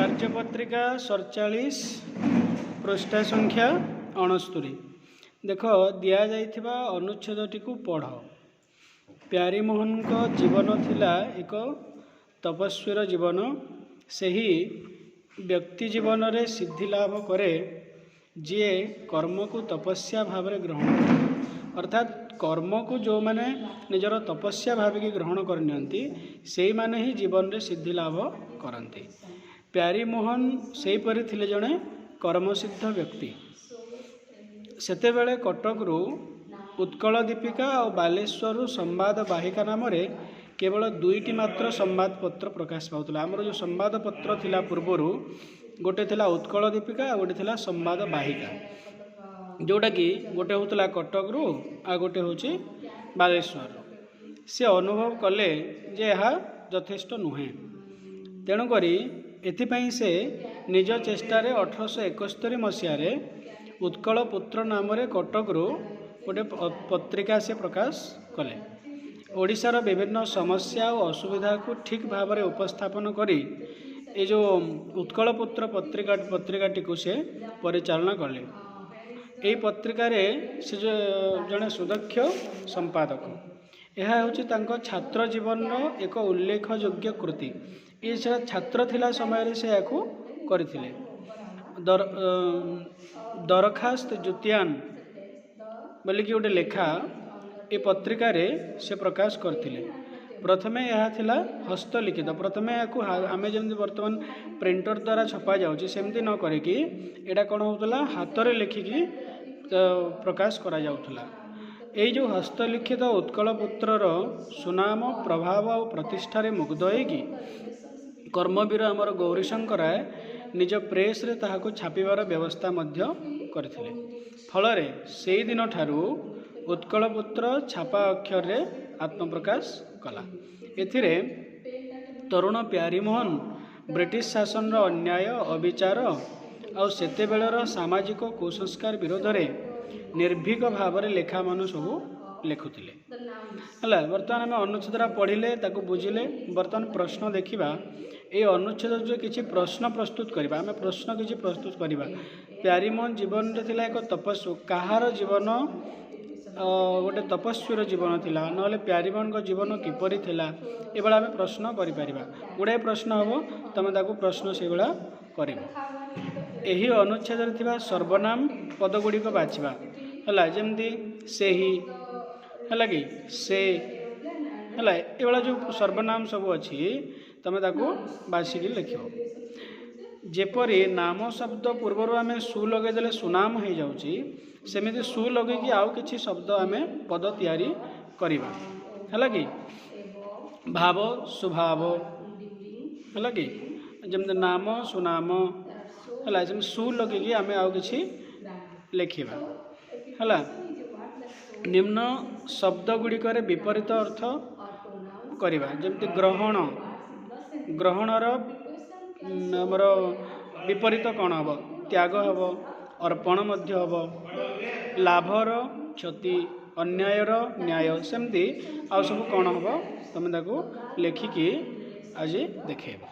କାର୍ଯ୍ୟପତ୍ରିକା 47, ପୃଷ୍ଠା ସଂଖ୍ୟା 69 ଦେଖ। ଦିଆଯାଇଥିବା ଅନୁଚ୍ଛେଦଟିକୁ ପଢ଼। ପ୍ୟାରୀମୋହନଙ୍କ ଜୀବନ ଥିଲା ଏକ ତପସ୍ୱୀର ଜୀବନ। ସେହି ବ୍ୟକ୍ତି ଜୀବନରେ ସିଦ୍ଧି ଲାଭ କରେ, ଯିଏ କର୍ମକୁ ତପସ୍ୟା ଭାବରେ ଗ୍ରହଣ କରେ। ଅର୍ଥାତ୍ କର୍ମକୁ ଯେଉଁମାନେ ନିଜର ତପସ୍ୟା ଭାବିକି ଗ୍ରହଣ କରିନିଅନ୍ତି, ସେଇମାନେ ହିଁ ଜୀବନରେ ସିଦ୍ଧି ଲାଭ କରନ୍ତି। ପ୍ୟାରୀମୋହନ ସେହିପରି ଥିଲେ ଜଣେ କର୍ମସିଦ୍ଧ ବ୍ୟକ୍ତି। ସେତେବେଳେ କଟକରୁ ଉତ୍କଳ ଦୀପିକା ଆଉ ବାଲେଶ୍ୱରରୁ ସମ୍ବାଦ ବାହିକା ନାମରେ କେବଳ ଦୁଇଟି ମାତ୍ର ସମ୍ବାଦପତ୍ର ପ୍ରକାଶ ପାଉଥିଲା। ଆମର ଯେଉଁ ସମ୍ବାଦପତ୍ର ଥିଲା ପୂର୍ବରୁ, ଗୋଟେ ଥିଲା ଉତ୍କଳ ଦୀପିକା ଆଉ ଗୋଟେ ଥିଲା ସମ୍ବାଦ ବାହିକା, ଯେଉଁଟାକି ଗୋଟେ ହେଉଥିଲା କଟକରୁ ଆଉ ଗୋଟେ ହେଉଛି ବାଲେଶ୍ୱରରୁ। ସେ ଅନୁଭବ କଲେ ଯେ ଏହା ଯଥେଷ୍ଟ ନୁହେଁ। ତେଣୁକରି ଏଥିପାଇଁ ସେ ନିଜ ଚେଷ୍ଟାରେ 1871 ମସିହାରେ ଉତ୍କଳ ପୁତ୍ର ନାମରେ କଟକରୁ ଗୋଟେ ପତ୍ରିକା ସେ ପ୍ରକାଶ କଲେ। ଓଡ଼ିଶାର ବିଭିନ୍ନ ସମସ୍ୟା ଓ ଅସୁବିଧାକୁ ଠିକ୍ ଭାବରେ ଉପସ୍ଥାପନ କରି ଏ ଯେଉଁ ଉତ୍କଳ ପୁତ୍ର ପତ୍ରିକାଟିକୁ ସେ ପରିଚାଳନା କଲେ। ଏହି ପତ୍ରିକାରେ ସେ ଜଣେ ସୁଦକ୍ଷ ସମ୍ପାଦକ। ଏହା ହେଉଛି ତାଙ୍କ ଛାତ୍ର ଜୀବନର ଏକ ଉଲ୍ଲେଖଯୋଗ୍ୟ କୃତି। ଏ ସେ ଛାତ୍ର ଥିଲା ସମୟରେ ସେ ଏହାକୁ କରିଥିଲେ। ଦରଖାସ୍ତ ଜୁତିଆନ ବୋଲିକି ଗୋଟେ ଲେଖା ଏ ପତ୍ରିକାରେ ସେ ପ୍ରକାଶ କରିଥିଲେ। ପ୍ରଥମେ ଏହା ଥିଲା ହସ୍ତଲିଖିତ। ପ୍ରଥମେ ଏହାକୁ ଆମେ ଯେମିତି ବର୍ତ୍ତମାନ ପ୍ରିଣ୍ଟର ଦ୍ୱାରା ଛପା ଯାଉଛି, ସେମିତି ନ କରିକି ଏଇଟା କ'ଣ ହେଉଥିଲା? ହାତରେ ଲେଖିକି ପ୍ରକାଶ କରାଯାଉଥିଲା। ଏଇ ଯେଉଁ ହସ୍ତଲିଖିତ ଉତ୍କଳ ପୁତ୍ରର ସୁନାମ, ପ୍ରଭାବ ଆଉ ପ୍ରତିଷ୍ଠାରେ ମୁଗ୍ଧ ହେଇକି କର୍ମବୀର ଆମର ଗୌରୀଶଙ୍କର ରାୟ ନିଜ ପ୍ରେସରେ ତାହାକୁ ଛାପିବାର ବ୍ୟବସ୍ଥା ମଧ୍ୟ କରିଥିଲେ। ଫଳରେ ସେଇଦିନଠାରୁ ଉତ୍କଳ ପୁତ୍ର ଛାପା ଅକ୍ଷରରେ ଆତ୍ମପ୍ରକାଶ କଲା। ଏଥିରେ ତରୁଣ ପ୍ୟାରୀମୋହନ ବ୍ରିଟିଶ ଶାସନର ଅନ୍ୟାୟ, ଅବିଚାର ଆଉ ସେତେବେଳର ସାମାଜିକ କୁସଂସ୍କାର ବିରୋଧରେ ନିର୍ଭୀକ ଭାବରେ ଲେଖାମାନ ସବୁ ଲେଖୁଥିଲେ। ହେଲା, ବର୍ତ୍ତମାନ ଆମେ ଅନୁଚ୍ଛେଦଟା ପଢ଼ିଲେ, ତାକୁ ବୁଝିଲେ। ବର୍ତ୍ତମାନ ପ୍ରଶ୍ନ ଦେଖିବା। ଏଇ ଅନୁଚ୍ଛେଦ ଯେଉଁ କିଛି ପ୍ରଶ୍ନ ପ୍ରସ୍ତୁତ କରିବା, ଆମେ ପ୍ରଶ୍ନ କିଛି ପ୍ରସ୍ତୁତ କରିବା। ପ୍ୟାରୀମୋହନ ଜୀବନରେ ଥିଲା ଏକ ତପସ୍ୱୀ। କାହାର ଜୀବନ ଗୋଟେ ତପସ୍ୱୀର ଜୀବନ ଥିଲା? ନହେଲେ ପ୍ୟାରୀମୋହନଙ୍କ ଜୀବନ କିପରି ଥିଲା? ଏଭଳିଆ ଆମେ ପ୍ରଶ୍ନ କରିପାରିବା। ଗୁଡ଼ାଏ ପ୍ରଶ୍ନ ହେବ, ତୁମେ ତାକୁ ପ୍ରଶ୍ନ ସେଇଭଳିଆ କରିବ। ଏହି ଅନୁଚ୍ଛେଦରେ ଥିବା ସର୍ବନାମ ପଦ ଗୁଡ଼ିକ ବାଛିବା। ହେଲା, ଯେମିତି ସେହି, ହେଲା କି ସେ, ହେଲା, ଏଭଳିଆ ଯେଉଁ ସର୍ବନାମ ସବୁ ଅଛି, ତୁମେ ତାକୁ ବାଛିକି ଲେଖିବ। ଯେପରି ନାମ ଶବ୍ଦ ପୂର୍ବରୁ ଆମେ ସୁ ଲଗେଇଦେଲେ ସୁନାମ ହେଇଯାଉଛି, ସେମିତି ସୁ ଲଗେଇକି ଆଉ କିଛି ଶବ୍ଦ ଆମେ ପଦ ତିଆରି କରିବା। ହେଲା କି ଭାବ ସୁଭାବ, ହେଲା କି ଯେମିତି ନାମ ସୁନାମ, ହେଲା, ସେମିତି ସୁ ଲଗେଇକି ଆମେ ଆଉ କିଛି ଲେଖିବା। ହେଲା, ନିମ୍ନ ଶବ୍ଦ ଗୁଡ଼ିକରେ ବିପରୀତ ଅର୍ଥ କରିବା। ଯେମିତି ଗ୍ରହଣ, ଗ୍ରହଣର ଆମର ବିପରୀତ କ'ଣ ହେବ? ତ୍ୟାଗ ହେବ, ଅର୍ପଣ ମଧ୍ୟ ହେବ। ଲାଭର କ୍ଷତି, ଅନ୍ୟାୟର ନ୍ୟାୟ, ସେମିତି ଆଉ ସବୁ କ'ଣ ହେବ, ତୁମେ ତାକୁ ଲେଖିକି ଆଜି ଦେଖେଇବ।